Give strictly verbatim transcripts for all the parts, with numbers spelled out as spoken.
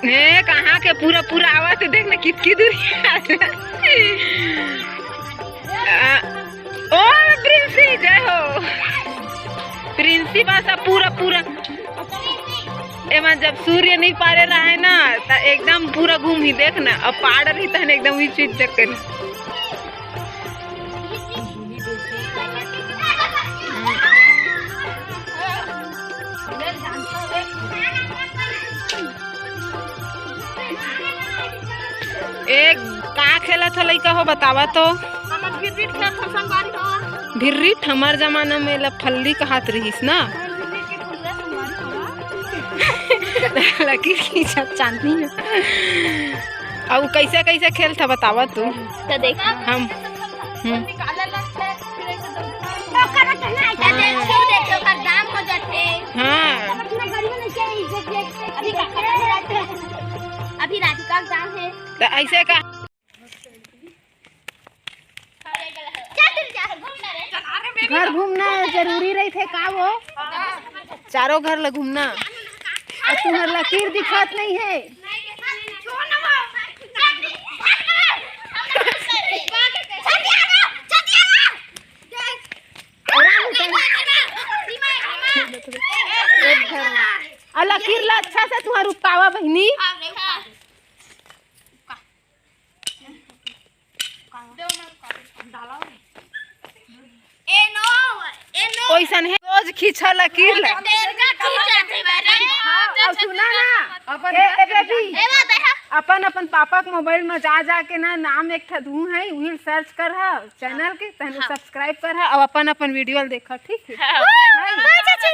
हे, कहाँ के पूरा पूरा आवत हे, देख ना कितकी दूरी। आ, ओ प्रिंसी, जय हो। प्रिंसी बस अब पूरा पूरा एमा जब सूर्य नहीं पारे रहे ना, त एकदम पूरा घूम ही, देख ना, अब पाड़ रही तहन एकदम वही चीज चक्कर। एक का खेलत हो लइका हो, बतावा तो। हमर भिर्रिट खेलत हो संगवारी हो। भिर्रिट, हमर जमाना में एला फल्ली कहत रहिस ना। हमर भिर्रिट के फुलवा संगवारी हो। लकीर खींचत चांदनी में। अउ कैसे कैसे खेलत ह बतावा तू। तो देख। हम। हम्म। ओकर तो ना, ऐसा दे, छू दे तो ओकर दाम हो जाथे। हाँ। अपना गरीब में क्या इज्जत दे? अभी का करत रहते? अभी राधिका का दाम है। तो ऐसे का? घर घूमना जरूरी रहिथे का वो? चारों घर ला घूमना। अउ तुम्हर लकीर दिखत नहीं है। अउ लकीर ला अच्छा से तुम्हर उपकावा बहिनी। ए नो, ए नो। ओइसन हे, रोज खींचा लकीर ला। तेरगा खींचा थे बारे। हाँ, अउ सुना ना, अपन ए, ए, बेबी, ए, बात है। अपन, अपन पापा के मोबाइल में जा, जा के ना नाम एक ठा धू है, उही सर्च कर हा, चैनल के, तहन हाँ। सब्सक्राइब कर हा, अउ अपन, अपन वीडियो देखा, ठीक है? हाँ। हाँ। हाँ, चाची।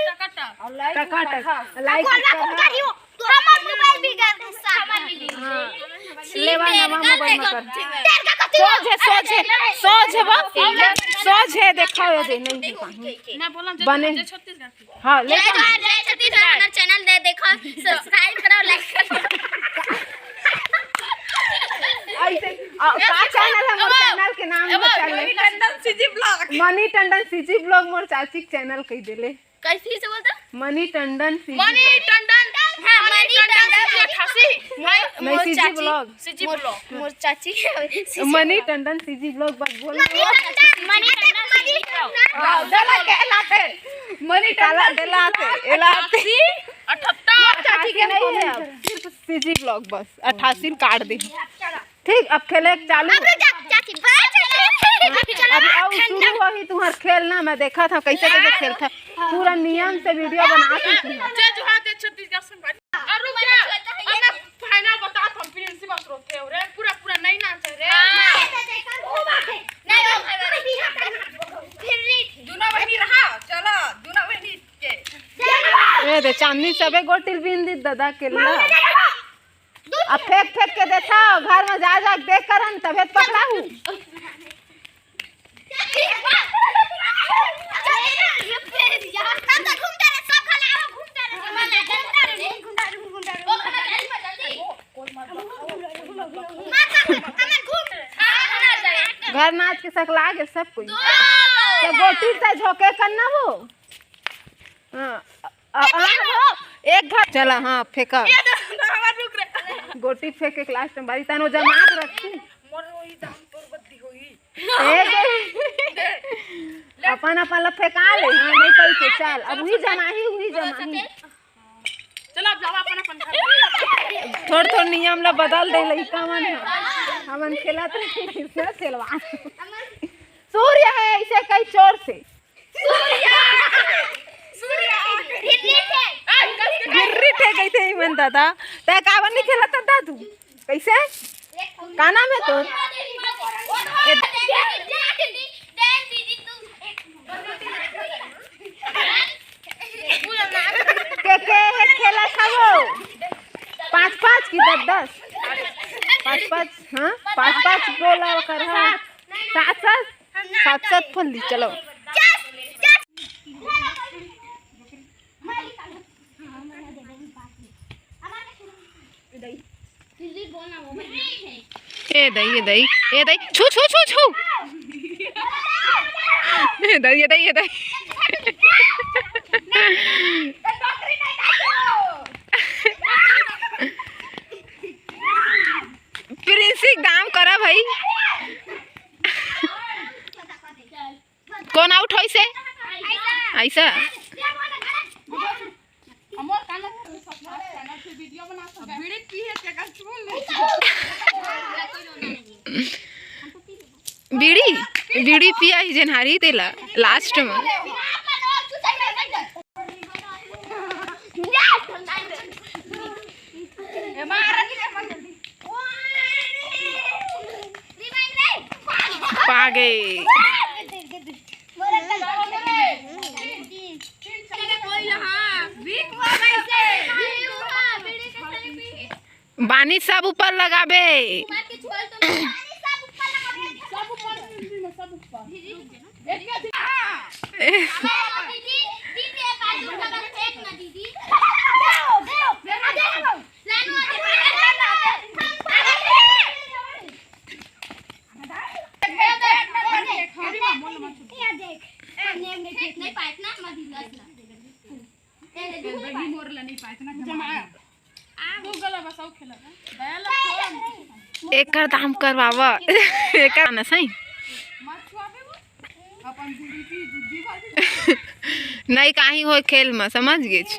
अउ लाइक टका, कर हा। टका, लाइक गोलवा कर हा। करियो। तू हमर मोबाइल बिगाड़ दे साला। हाँ। छी, लेवा तेरे नवा का मोबाइल में देखो। कर। तेरे का कथी सोझे, सोझे, सोझे बा। सोझे देखाओ दे, नहीं है कहीं। ना बोला, जे बने। जे छत्तीसगढ़ की। हाँ, ले जय जा। जोहार, जय छत्तीसगढ़, हमर चैनल दे देखो, सब्सक्राइब करो, लाइक करो। ऐसे, आ, का चैनल है? मोर चैनल के नाम बता ले। Mani Tandon CG blog. Mani Tandon CG blog मोर चाची के चैनल कह देले। कैसे से बोलता? Mani Tandon CG Mani blog. टंडन, हाँ, मनी मनी टंडन टंडन सीजी अठासी। हाय, नहीं, मोर सीजी चाची। ब्लॉग। सीजी मोर, ब्लॉग। मोर चाची। CG Mani blog. Tandon CG blog बस बोल। Mani Tandon, Mani Tandon CG blog. हाँ, गलत कहलाते। मनी काला टंडन गलाते, एलाते। अठासी, अठहत्तर। मोर चाची के नहीं है अब। सिर्फ सीजी ब्लॉग बस। अठासी काट दे। ठीक, अब खेले चालू। अब रुक जा, चाची, बस। अभी अब शुरू होही तुहार खेलना, मैं देखा था कैसे कैसे खेलता। पूरा नियम से वीडियो बना के। जय जोहार, जय छत्तीसगढ़ संगवारी। और रुक जा, अब मैं फाइनल बता, हम प्रिंसिपल स्रोत थे रे, पूरा पूरा नहीं नाच रे। नहीं, नहीं, नहीं। दोनों बहिनी रहा, चला, दोनों बहिनी के। ए दे चांदनी सबे गोटिल बीन दी दादा के ला। अब फेंक फेंक के देखा, घर में जा जा के देख करन, तबे तो पकड़ाहू। घर नाच के सकला गेल सब कोई। तो गोटी से झोंके करना वो। हाँ, अ, अ, अ, एक घर चला, हाँ, फेंका। ये तो हमार रुक रे। गोटी फेंके के लास्ट में बारी तानो जमा के रखी। मोर वही दाम तोर बद्दी होई। ए, अपन अपन ला फेंका ले, हाँ, नहीं कही के, चल, अब वही जमाही, वही जमाही। चलो, अब जाओ अपन अपन घर। थोड़ थोड़ नियम ला बदल दे लइका मन ह। हमन खेलत रहे, इतना खेलवा। सूर्य है ऐसे कई चोर से। सूर्य! सूर्य! गिर्री थे। गिर्री थे कही थे मन दादा। तै काबर नहीं खेलत दादू? कैसे? का नाम है तोर? ए, के, के हे खेला था वो? पाँच पाँच की दस दस? पाँच पाँच, हाँ? पाँच पाँच बोला कर, हाँ। सात सात? सात सात फल्ली, चलो। ए दई, ए दई, ए दई, छू, छू, छू, छू। ए दई, ए दई, ए दई। प्रिंसी, काम करा भाई। कौन आउट होइसे? ऐसा। बीड़ी, बीड़ी पिया ही जेन हारी तेला लास्ट में। पागे। बानी सब ऊपर लगाबे। एकर दाम करवावा। एकर ना सही। नहीं, काहीं होय खेल में, समझ गेच।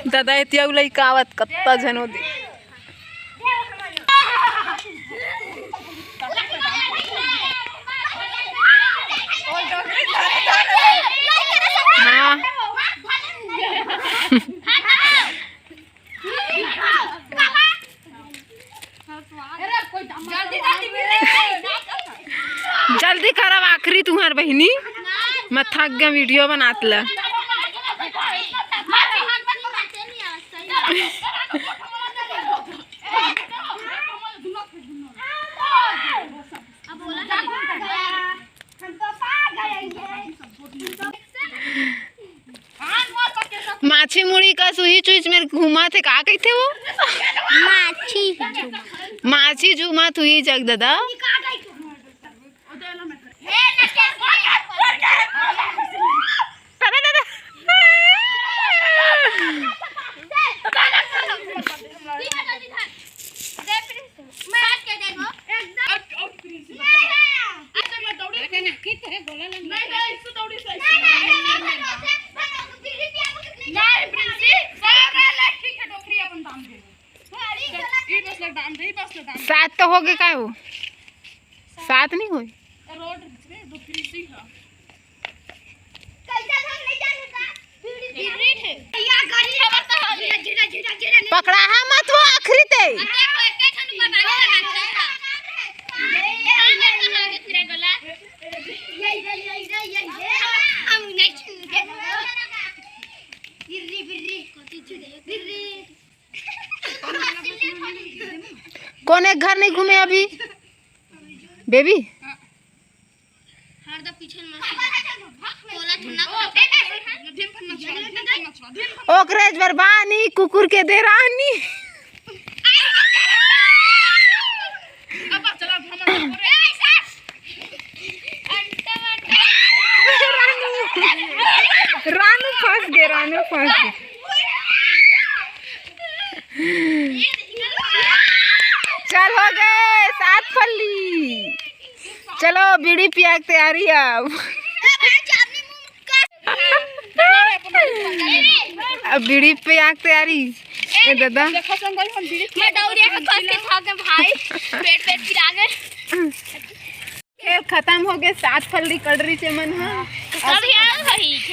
दादा, एतिया उ लइका आवत, कत्ता झन हो दे। हाँ। जल्दी करब, आखिरी तुहर बहिनी, मैं थक गया वीडियो बनात ला। माछी मुड़ी का सुई चुईच मेर घूमत हे, का कहिथे वो? माछी। माछी झूमत हुई जग दादा। सात तो हो गए का हो? सात नहीं होई। पकड़ा है मत वो आखिरी ते। कौन एक घर नहीं घूमे अभी बेबी? ओकरे बर बानी कुकुर के देरानी। रानू फंस गए, रानू फंस गए। चल हो गए सात फल्ली। चलो बीड़ी पिया के तैयारी अब। अब बीड़ी पिया के तैयारी। ए दादा। मैं दौड़िया के कस के खा के भाई पेट पेट पिरा गए। खेल खत्म हो गए, सात फल्ली कड़री से मन हा।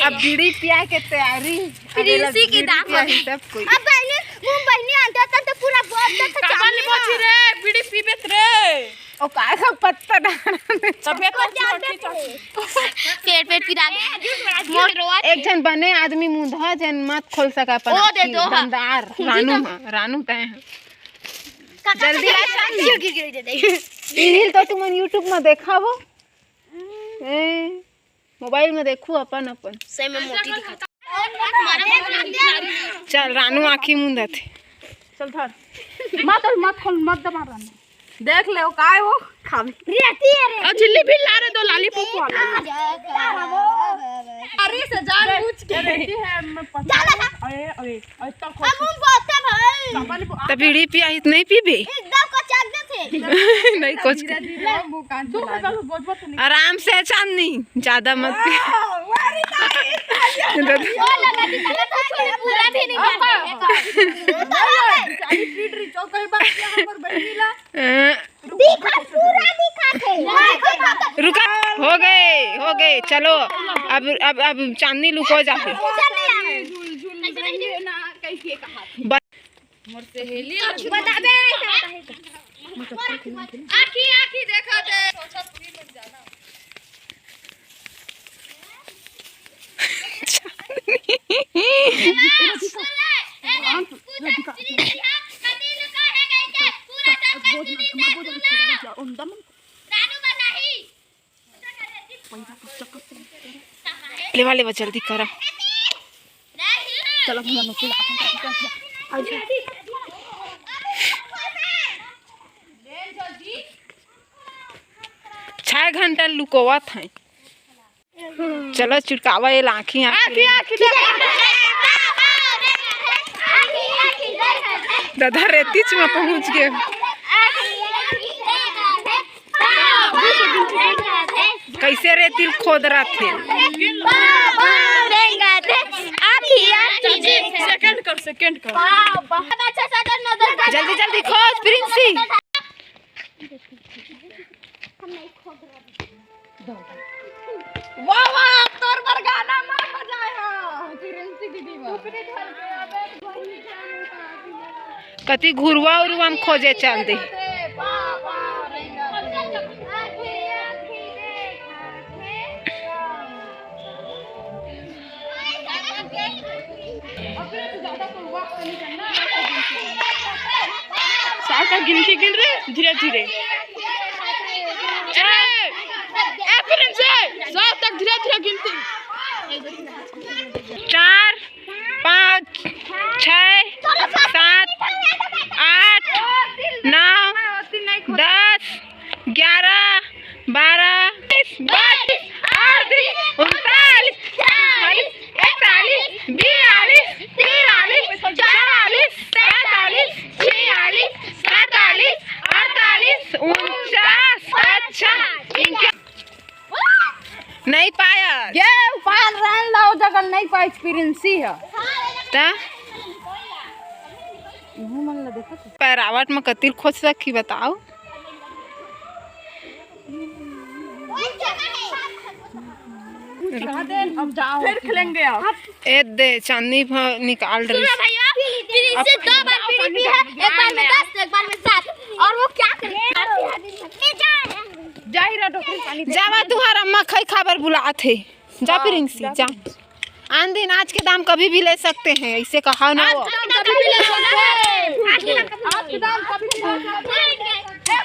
अब बीड़ी पिया के तैयारी। प्रिंसी की दाम सब कोई। अब बहनी, वो बहनी आंटा था तो पूरा बहुत तक काबल नहीं पहुंची रे, बीड़ी पीबे रे। ओ का का पत्ता डाल। तबे तो पेट पेट पिरा गए। मोर रोआ एक झन बने आदमी मुंधा जन मत खोल सका अपन ओ दे दो, हाँ। दंदार रानू, हाँ, रानू तय है। जल्दी आ, शांति। गिर गिर दे दे। रील तो तुमन YouTube में देखा वो। ए, मोबाइल में देखू अपन अपन। सही में मोटी दिखत। चल रानू आँखी मूंदत हे। चल धर। मत, मत खोल, मत दबा रानू। देख ले, वो काय वो खावे। रहती है रे। और झिल्ली भी ला रे, दो लॉलीपॉप वाला। अरे से जानबूझ के। रहती है, मैं पता नहीं। अरे, अरे, अरे, तब खोल। अब हम बोलते भाई। सामान को तो बीड़ी पिया ही तो नहीं पीबे। एकदम को चाक दे थे। नहीं, कुछ धीरे, धीरे, वो कान तू चला का दे। बोझ, बोझ नहीं। आराम से चांदनी, ज्यादा मत पी। वाह, very nice। वो लगा दी, पूरा भी नहीं। अभी पीट रही, चौकई बात किया हमर बहिनी ला। अ, दिखा, पूरा दिखा थे। रुका, हो गए, हो गए, चलो। अब, अब, अब चांदनी लुको जाके। झूल, झूल रही है ना, कैसे कहा? ब- मोर सहेली बता दे। आँखी, आँखी देखा दे। लेवा, लेवा, जल्दी करा। चलो, हम लोग फिर आते हैं। छह घंटा लुकोवत हैं। चलो, चुटकावा ये लाखी आँखी। दादा, रेतीच में पहुँच गए। कैसे रेतिल खोद रहा थे। सेकंड कर, सेकंड कर। जल्दी, जल्दी खोद, प्रिंसी। वाह, वाह, तोर बर गाना मार बजाए हो, प्रिंसी दीदी बर। कति घुरवा उरवा म खोजे चल दे। सात तक गिनती गिन रे, धीरे धीरे। ए, ए, फिर से, सात तक धीरे धीरे गिनती। चार, पाँच, छः, सात, आठ, नौ, दस, ग्यारह, बारह, बाईस, अड़तीस, उनतालीस, चालीस, इकतालीस, बयालीस, तिरालीस, चौवालीस, पैंतालीस, छियालीस, सैंतालीस, अड़तालीस, उनचास। अच्छा, इनके नहीं पाया। ये पान रहन लाओ, जगल नहीं पाई, एक्सपीरियंस ही है। ता? पैरावट में कतिल खोज सकी बताओ। अब जाओ। फिर खेलेंगे आप। ए दे, चांदनी भ-, निकाल रही। सुनो भैया, फिर इससे दो बार बीड़ी पी है, एक बार में दस, एक बार में सात। और वो क्या करे? जाहिर है, डॉक्टर पानी दे। जावा, तुहार अम्मा खई खाबर बुलात है। जा प्रिंसी, जा। आन दिन आज के दाम कभी भी ले सकते हैं, ऐसे कहा ना आज वो। के दाम कभी भी ले सकते हैं। आज के दाम कभी भी ले सकते हैं।